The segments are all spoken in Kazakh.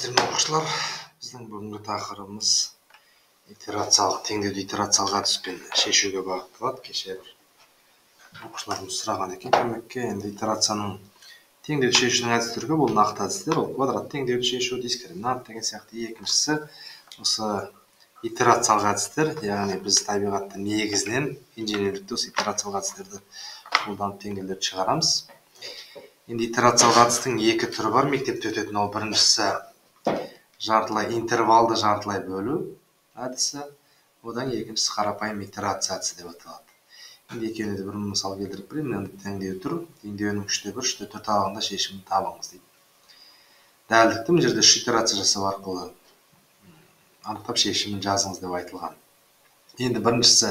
Сәлеметсіздер ме, оқушылар? Біздің бүгінгі тақырыбымыз итерациялық теңдеуді итерациялық әдіспен шешуге бағытталады. Кеше бір оқушыларымыз сұраған екен көмекке. Енді итерацияның теңдеуді шешудің әдістері көп, ол нақты әдістер, ол квадрат теңдеуді шешу, дискриминант деген сияқты. Екіншісі осы итерациялық әдістер, яғни біз табиғатта негізінен инженерлікте осы итерациялық әдістерді қолданып теңдеулерді шығарамыз. Енді итерациялық әдістің екі түрі бар мектепте өтетін. Ол біріншісі жартылай интервалды жартылай бөлу әдісі, одан екіншісі қарапайым итерация әдісі деп аталады. Енді екеуіне де бір мысал келтіріп берейін. Мына теңдеу тұр, теңдеуінің 3-те 1, 3-те 4 аралығында шешімін табыңыз дейді. Дәлдікті мына жерде 3 итерация жасау арқылы анықтап шешімін жазыңыз деп айтылған. Енді біріншісі,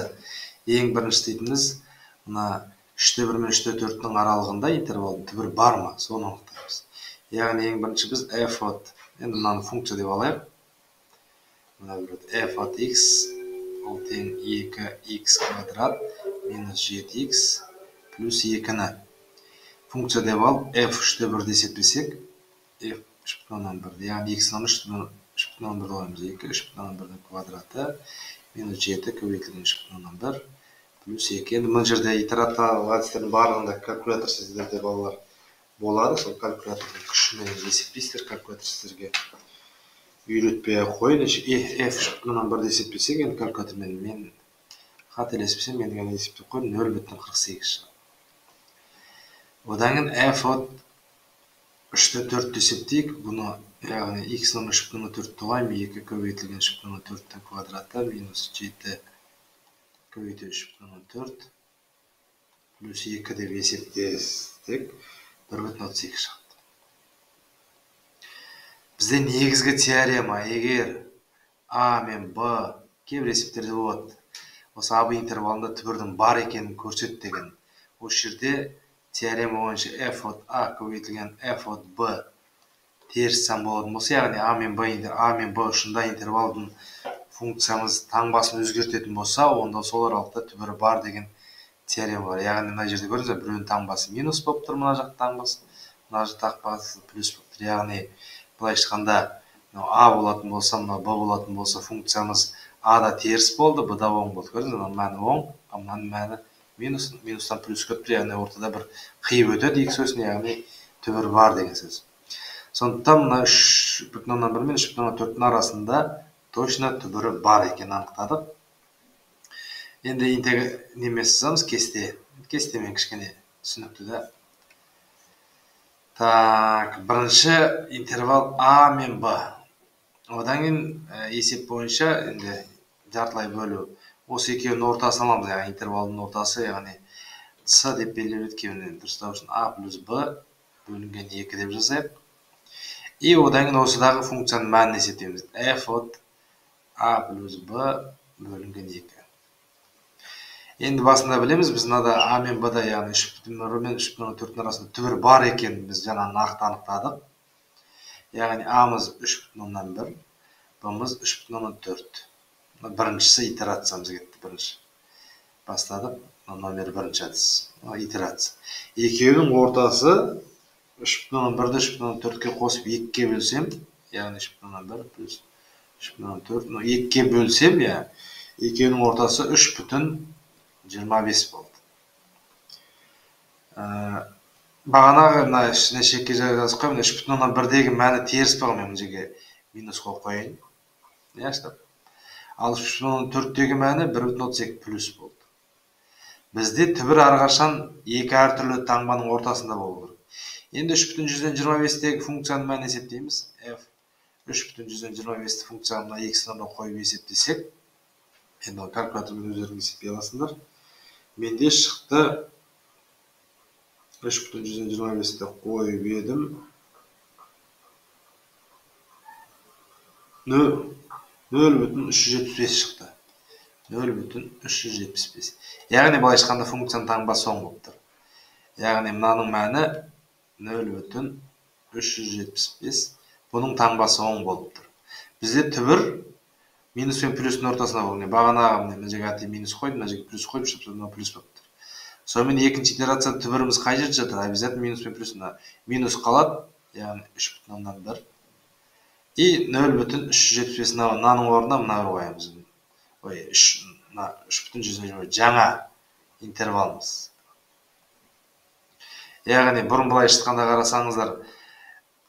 ең бірінші дейтініміз мына 3-те 1 мен 3-те 4-тің аралығында интервалдың түбірі бар ма, соны анықтаймыз. Яғни ең бірінші біз f от, енді мынаны функция деп алайық. Мына бір f от x ол тең 2x квадрат минус 7x плюс 2-ні функция деп алып, f 3-те 1 есептесек, f 3,1, яғни x-ні 3,1 қоямыз. 2 3,1-дің квадраты минус 7 көбейтілген 3,1 плюс 2. Енді мына жерде итерациялық әдістердің барлығында калькулятор сіздерде балалар болады. Сол калькулятордың күшімен есептейсіздер. Калькулятор сіздерге үйретпей ақ қояйын. F 3,1 есептесек, енді калькулятормен мен қателеспесем, мен ғана есептеп қойдым, 0,48 шығады. Одан кейін f от 3-те 4 есептейік. Бұны, яғни x-ның 3,4 қоямын, 2 көбейтілген 3,4-тің квадраты минус 7 көбейту 3,4 плюс 2 деп есептесек, 1,32 шығады. Бізде негізгі теорема, егер А мен Б кейбір есептерде болады, осы А Б интервалында түбірдің бар екенін көрсет деген. Осы жерде теорема бойынша f от А көбейтілген f от Б теріс сан болатын болса, яғни А мен Б, А мен Б ұшында интервалдың функциямыз таңбасын өзгертетін болса, онда сол аралықта түбірі бар деген теорема бар. Яғни мына жерде көрдіңіз бе, біреуінің таңбасы минус болып тұр, мына жақ таңбасы, мына жақ таңбасы плюс болып тұр. Яғни былайша айтқанда, мынау А болатын болса, мынау Б болатын болса, функциямыз А да теріс болды, Б да оң болды. Көрдіңіз бе, мынаның мәні оң, а мынаның мәні минус, минустан плюске өтіп тұр, яғни ортада бір қиып өтеді екі сөзін, яғни түбір бар деген сөз. Сондықтан мына 3,1 мен 3,4-тің арасында точно түбірі бар екенін анықтадық. Енді неме сызамыз, кесте. Кестемен кішкене түсінікті да. Так, бірінші интервал А мен Б. Одан кейін есеп бойынша енді жартылай бөлу. Осы екеуінің ортасын аламыз, яғни интервалдың ортасы, яғни С деп белгілеп өткенін дұрыстау үшін А плюс Б бөлінген 2 деп жазайық. И одан кейін осыдағы функцияның мәнін есептейміз. F от А плюс Б бөлінген 2. Енді басында білеміз, біз мынада А мен Б-да, яғни 3,1 мен 3,4-тің арасында түбір бар екенін біз жаңа нақты анықтадық. Яғни А-мыз 3,1, Б-мыз 3,4. Мына біріншісі итерациямыз кетті, бірінші. Бастадық, мына номер бірінші әдіс, мына итерация. Екеуінің ортасы 3,1-ді 3,4-ке қосып 2-ге бөлсем, яғни 3,1 плюс 3,4, мына 2-ге бөлсем, екеуінің ортасы 3,25 болды. Бағанағы мына ішіне шекке жазып қоямын, мына 3,1-дегі мәні теріс болған, мен мына жерге минус қойып қояйын. Иә, штаб. Ал 3,4-тегі мәні 1,32 плюс болды. Бізде түбір әрқашан екі әртүрлі таңбаның ортасында болу керек. Енді 3,25-тегі функцияның мәнін есептейміз. F 3,25-ті функцияны мына x орнына қойып есептесек, енді оны калькулятормен өздеріңіз есептей аласыңдар. Менде шықты 3,25-ті қойып едім. 0,375 шықты. 0,375. Яғни былайша айтқанда функцияның таңбасы оң болып тұр. Яғни мынаның мәні 0,375, бұның таңбасы оң болып тұр. Бізде түбір минус пен плюстің ортасында болған. Бағанағы мына жерге әтей минус қойдым, мына жерге плюс қойып, чтобы мынау плюс болып тұр. Сонымен екінші итерация түбіріміз қай жерде жатыр? Обязательно минус пен плюс, мына минус қалады, яғни 3,1. И 0,375 мынаның орнына мына бір қоямыз. Ой, 3,125 жаңа интервалымыз. Яғни бұрын былай шыққанда қарасаңыздар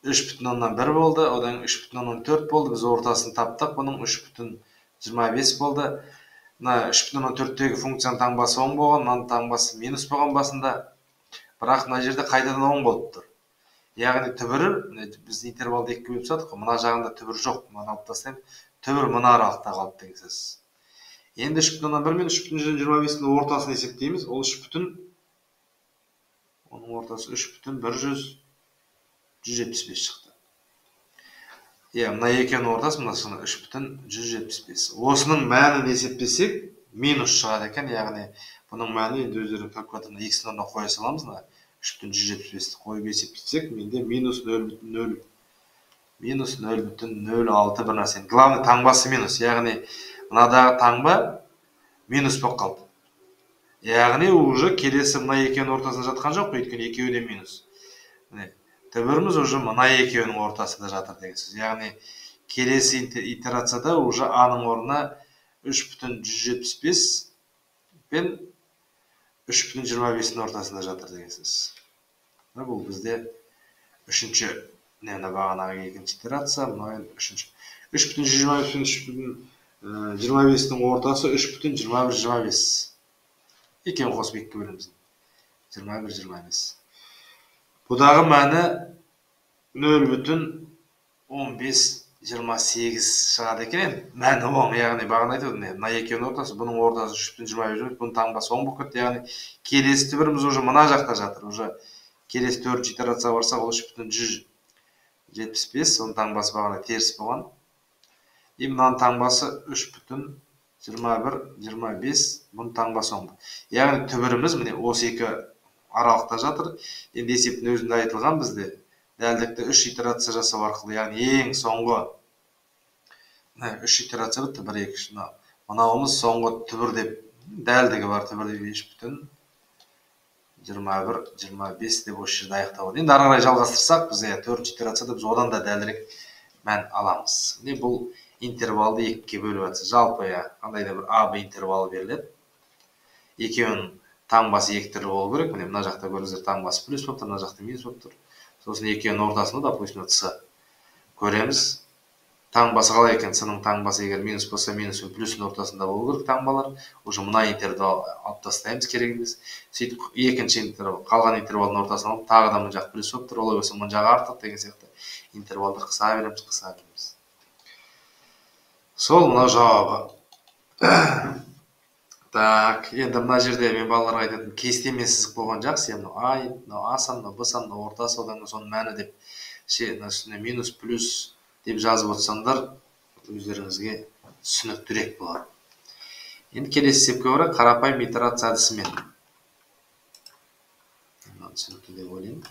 3,1 болды, одан 3,4 болды, біз ортасын таптық, бұның 3,25 болды. Мына 3,4-тегі функцияның таңбасы оң болған, мынаның таңбасы минус болған басында. Бірақ мына жерде қайтадан оң болып тұр. Яғни түбірі, біз интервалды екіге бөліп тастадық қой, мына жағында түбір жоқ, мынаны алып тастаймын, түбір мына аралықта қалды деген сөз. Енді 3,1 мен 3,25-тің ортасын есептейміз. Ол 3, оның ортасы 3,175 шықты. Иә, мына екеуінің ортасы мына 3,175. Осының мәнін есептесек, минус шығады екен. Яғни бұның мәні енді өздерің калькуляторына x-ның орнына қоя саламыз, мына 3,175-ті қойып есептесек, менде минус 0,0 минус 0,06 бір нәрсе. Главный таңбасы минус, яғни мынадағы таңба минус болып қалды. Яғни уже келесі мына екеуінің ортасында жатқан жоқ, өйткені екеуі де минус. Міне, түбіріміз уже мына екеуінің ортасында жатыр деген сөз. Яғни келесі итерацияда уже а-ның орнына 3,175 пен 3,25-ның ортасында жатыр деген сөз. Бұл бізде үшінші, мына бағанағы екінші итерация, мына енді үшінші. 3,125 пен 3,25-ның ортасы 3,2125. Екеуін қосып екіге бөлеміз. 21,25. Бұдағы мәні 0,1528 шығады екен. Енді мәні оң, яғни бағана айтып өттім, мына екеуінің ортасы, бұның ортасы 3,25, бұның таңбасы оң болып кетті. Яғни келесі түбіріміз уже мына жақта жатыр. Уже келесі төртінші итерацияға барсақ, ол 3,175, оның таңбасы бағана теріс болған. И мынаның таңбасы 3,2125, бұның таңбасы оң. Яғни түбіріміз міне осы екі аралықта жатыр. Енді есептің өзінде айтылған бізде дәлдікті 3 итерация жасау арқылы, яғни ең соңғы 3 итерация бітті, 1, 2, 3. Мынауымыз соңғы түбір деп, дәлдігі бар түбір деп 3,2125 деп осы жерде аяқтап алды. Енді ары қарай жалғастырсақ, біз 4-ші итерацияда біз одан да дәлірек мән аламыз. Міне бұл интервалды екіге бөліп жатса, жалпы қандай да бір А, Б интервалы беріледі. Екеуінің таңбасы екі түрлі болу керек. Міне мына жақта көрдіңіздер, таңбасы плюс болып тұр, мына жақта минус болып тұр. Сосын екеуінің ортасында, допустим, С көреміз. Таңбасы қалай екен? С-ның таңбасы егер минус болса, минус пен плюстің ортасында болу керек таңбалар. Уже мына интервал алып тастаймыз, керек емес. Сөйтіп екінші интервал, қалған интервалдың ортасын алып, тағы да мына жақ плюс болып тұр, олай болса мына жағы артық деген сияқты интервалды қыса береміз, қыса береміз. Сол мынау жауабы. Так, енді мына жерде мен балаларға айтатын кестемен сызық болған жақсы. Мынау А, мынау А сан, мынау Б сан, мынау ортасы, одан кейін соның мәні деп, мына үстіне минус, плюс деп жазып отырсаңдар, өздеріңізге түсініктірек болады. Енді келесі есепке орай қарапайым итерация әдісімен. Мынаны түсінікті деп ойлаймын.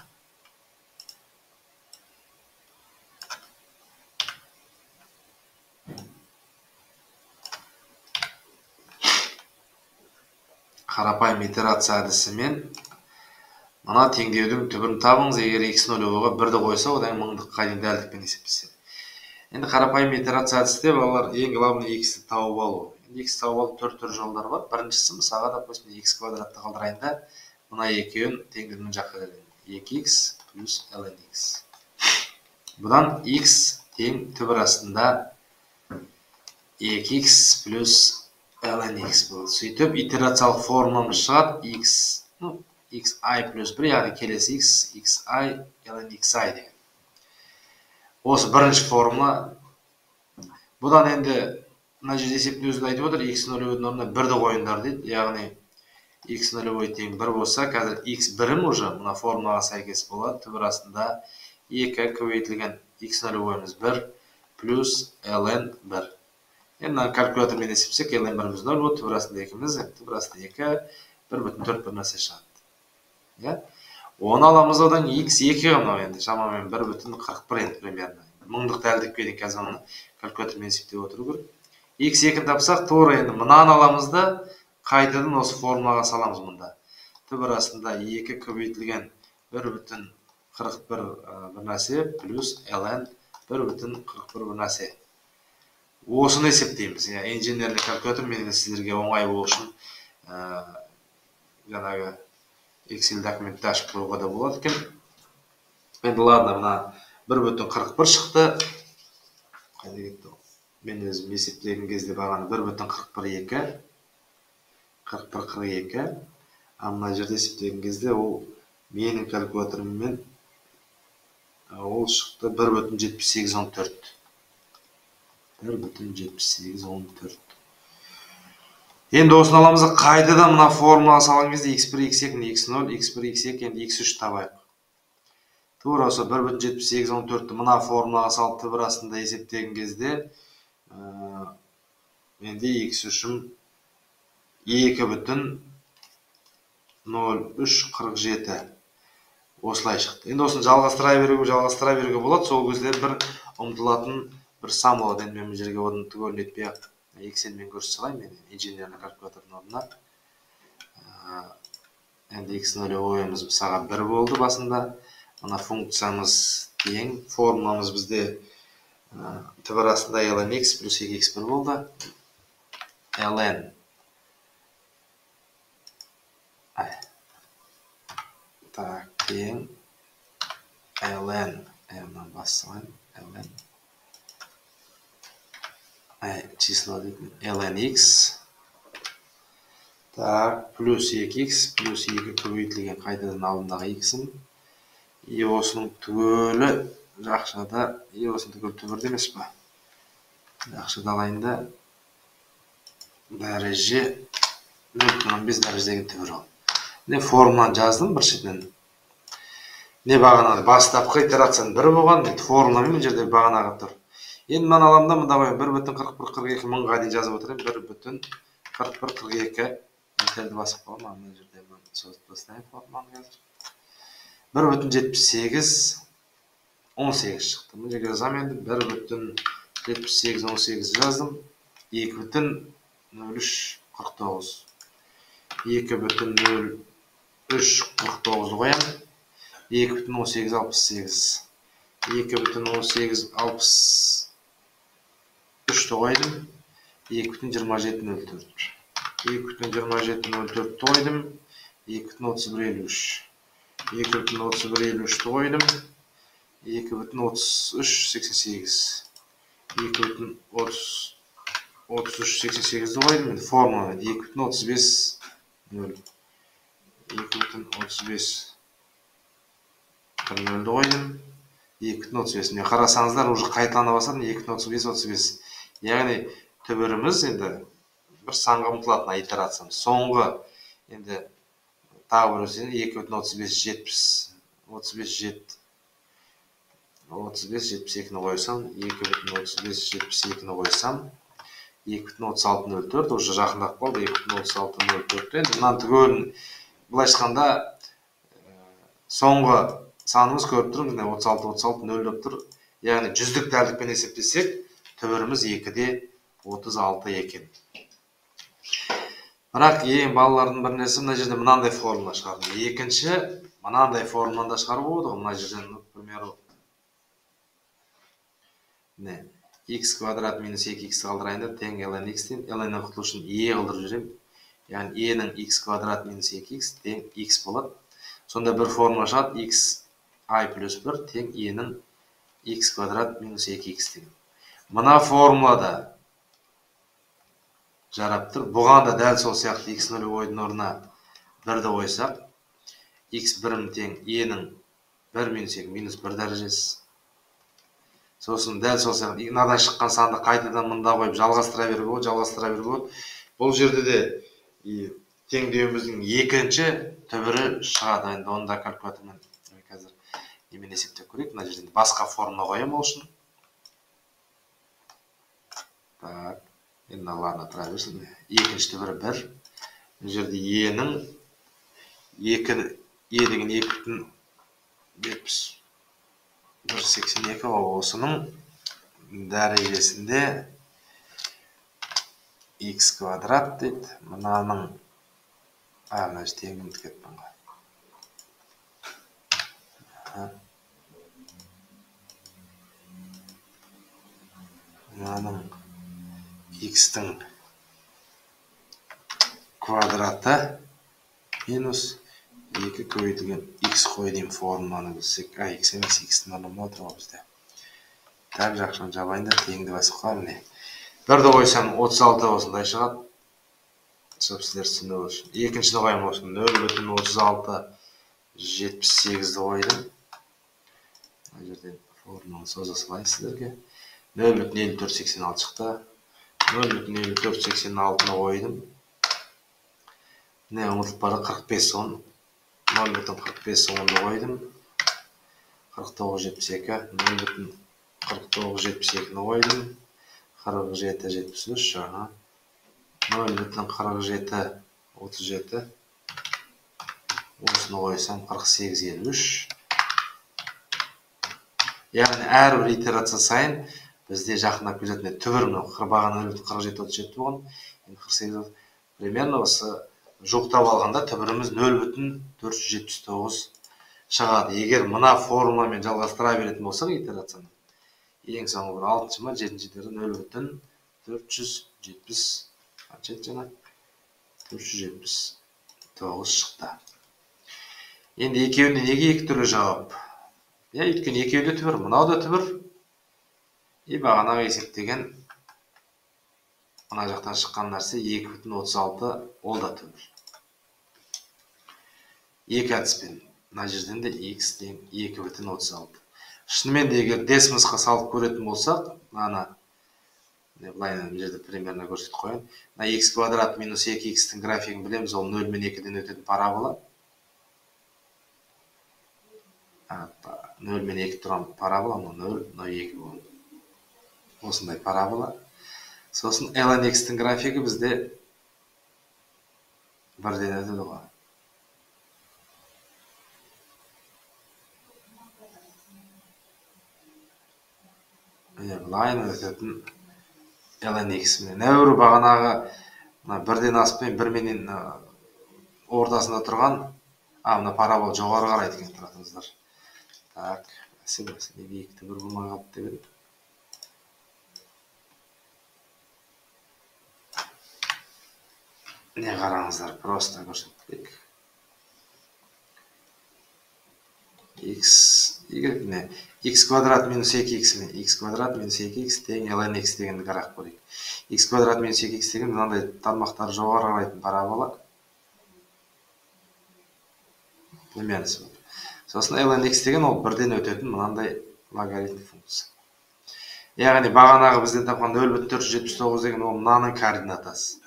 Қарапайым итерация әдісімен мына теңдеудің түбірін табыңыз. Егер x нөлге 1-ді қойса, одан мыңдыққа дейін дәлдікпен есептесе. Енді қарапайым итерация әдісінде балалар ең главный x-ті тауып алу. Енді x тауып алу төрт түрлі жолдар бар. Біріншісі, мысалға, допустим, x квадратты қалдырайын да, мына екеуін теңдеудің мына жаққа келемін. 2x плюс ln x. Бұдан x тең түбір астында 2x плюс ln x болады. Сөйтіп итерациялық формуламыз шығады. X, xi плюс 1, яғни келесі x, xi, ln xi деген. Осы бірінші формула. Бұдан енді мына жерде есептің өзінде айтып отыр, x нөлевойдың орнына 1-ді қойыңдар дейді. Яғни x нөлевой тең 1 болса, қазір x бірім уже мына формулаға сәйкес болады. Түбір астында 2 көбейтілген x нөлевойымыз 1 плюс ln 1. Енді мына калькулятормен есептесек, ln біріміз 0 болады, түбір астында екіміз, түбір астында 2, 1,4 бір нәрсе шығады. Иә? Оны аламыз, одан x екі мынау енді шамамен 1,41 енді примерно. Мыңдық дәлдікке дейін қазір оны калькулятормен есептеп отыру керек. X екіні тапсақ, тура енді мынаны аламыз да, қайтадан осы формулаға саламыз мұнда. Түбір астында 2 көбейтілген 1,41 бір нәрсе плюс ln 1,41 бір нәрсе. Осыны есептейміз. Инженерлік калькулятор мен сіздерге оңай болу үшін жаңағы Excel документті ашып қоюға да болады екен. Енді ладно, мына 1,41 шықты. Қайда кетті ол? Мен өзім есептеген кезде бағаны 1,41 2, 41,42. А мына жерде есептеген кезде ол менің калькуляторыммен ол шықты 1,7814. 1,7814. Енді осыны аламыз да қайтадан мына формулаға салған кезде x1, x2, x0, x1, x2, енді x3 табайық. Тура осы 1,7814-ті мына формулаға салып түбір астында есептеген кезде менде x3-ім 2,0347 осылай шықты. Енді осыны жалғастыра беруге болады. Сол кезде бір ұмтылатын бір сан болады. Енді мен бұл жерге оны түгелін етпей ақ Excelмен көрсете салайын мен инженерлік калькулятордың орнына. Енді x нолевойымыз мысалға 1 болды басында. Мына функциямыз тең, формуламыз бізде түбір астында ln x плюс 2x1 болды. Ln так, тең ln, мынаны басып салайын, ln число дейтін ln x, так, плюс 2x плюс 2 көбейтілген қайтадан алдындағы x-ім, и осының түгелі жақшада, и осының түгелі түбірде емес па? Жақшада алайын да, дәреже 0,5 дәреже деген түбір ол. Міне формуланы жаздым бір шетінен. Не бағанағы бастапқы итерацияның бірі болған, енді формуламен мына жерде бағанағы тұр. Енді мынаны аламын да мында қоямын. 1,4142 мыңға дейін жазып отырайын. 1,4142. Энтерді басып қоямын. Мына жерде мынаны созып тастайын формуланы қазір. 1,7818 шықты. Мына жерге жазамын енді 1,7818 жаздым. 2,0349. 2,0349-ды қоямын. 2,1868. 2,1863-ті қойдым. 2,2704. 2,2704-ті қойдым. 2,3153. 2,3153-ті қойдым. 2,3388. 2,3388-ді қойдым. Енді формуламен 2,350. 2,35 нөлді қойдым. 2,35. Міне қарасаңыздар, уже қайталана бастадым. 2,35, 35. Яғни түбіріміз енді бір санға ұмтылатын итерациямыз. Соңғы енді тағы бір өсен 2,35, 70, 35, 7, 35, 72-ні қойсам, 2,35, 72-ні қойсам, 2,3604, уже жақындап қалды, 2,3604. Енді мынаның түгелін былайша айтқанда соңғы санымыз көріп тұрмыз, міне 36, 36, 0 деп тұр. Яғни жүздік дәлдікпен есептесек, түбіріміз 2,36 екен. Бірақ ең балалардың бір несі, мына жерде мынандай формула шығардым. Екінші, мынандай формуланы да шығаруға болады ғой. Мына жерден, к примеру, міне x квадрат минус 2x қалдырайын да тең ln x деймін. Ln-нен құтылу үшін e қылдырып жіберемін. Яғни e-нің x квадрат минус 2x тең x болады. Сонда бір формула шығады, x i плюс 1 тең e-нің x квадрат минус 2x деген. Мына формулада жарап тұр. Бұған да дәл сол сияқты x нолевойдың орнына 1-ді қойсақ, x бірім тең e-нің 1 минус 2 минус 1 дәрежесі. Сосын дәл сол сияқты мынадан шыққан санды қайтадан мында қойып жалғастыра беруге болады, жалғастыра беруге болады. Бұл жерде де теңдеуіміздің екінші түбірі шығады. Енді оны да калькулятормен қазір немен есептеп көрейік. Мына жерден басқа формула қоямын ол үшін. Так, енді мыналарына тұра берсін. Екінші түбірі 1. Мына жерде e-нің 2, e деген 2,7182, осының дәрежесінде x квадрат дейді. Мынаның, мына жерде теңді ұмытып кеттім ғой. Мынаның x-тің квадраты минус 2 көбейтілген x қой деймін формуланы білсек. А, x емес, x-тің орнына мынау тұр ғой бізде. Так, жақшаны жабайын да теңді басып қоямын. Міне. Бірді қойсам 36 осындай шығады. Щоб сіздер түсіну үшін. Екіншіні қоямын осы 0,3678-ді қойдым. Мына жерден формуланы соза салайын сіздерге. 0,5486 шықты. 0,5486-ны қойдым. Міне, ұмытылып бара 45 он. 0,45 онды қойдым. 49,72, 0,4972-ні қойдым. 47,73, аха. 0,4737. Осыны қойсам 48,53. Яғни әрбір итерация сайын бізде жақындап келе жатыр. Түбір мынау бағана 0,4737 болған. Енді 48, примерно осы жуықтап алғанда түбіріміз 0,479 шығады. Егер мына формуламен жалғастыра беретін болсақ итерацияны, ең соңғы бір 6-шы ма 7-ші итерация 0,470, қанша еді жаңа? 479 шықты. Енді екеуіне неге екі түрлі жауап? Иә, өйткені екеуі де түбір, мынау да түбір. И бағанағы есептеген мына жақтан шыққан нәрсе 2,36, ол да түбір. Екі әдіспен. Мына жерден де x тең 2,36. Шынымен де егер десмосқа салып көретін болсақ, мынаны былай мына жерде примерно көрсетіп қояйын. Мына x квадрат минус 2x-тің графигін білеміз, ол 0 мен 2-ден өтетін парабола. 0 мен 2 тұрған парабола, мынау 0, мынау 2 болады. Осындай парабола. Сосын ln x-тің графигі бізде бірден өтеді ғой. Міне, былайынан өтетін ln x. Міне, нәуір бағанағы мына бірден асып бір менен ортасында тұрған, мына парабола жоғары қарайды екен, тұратыңыздар. Так, бәсе, неге екі түбір болмай қалды деп едім. Не қараңыздар, просто көрсетпек. X, y, міне, x квадрат минус 2x, міне, x квадрат минус 2x тең ln x дегенді қарап көрейік. X квадрат минус 2x деген мынандай тармақтары жоғары қарайтын парабола. Примерно сол. Сосын ln x деген ол бірден өтетін мынандай логарифм функция. Яғни бағанағы бізден тапқан 0,479 деген ол мынаның координатасы.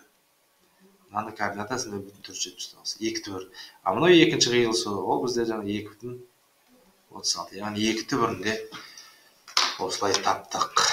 Мынаның координатасы 0,479, екі түбір. А мынау екінші қиылысу, ол бізде жаңа 2,36. Яғни екі түбірінде осылай таптық.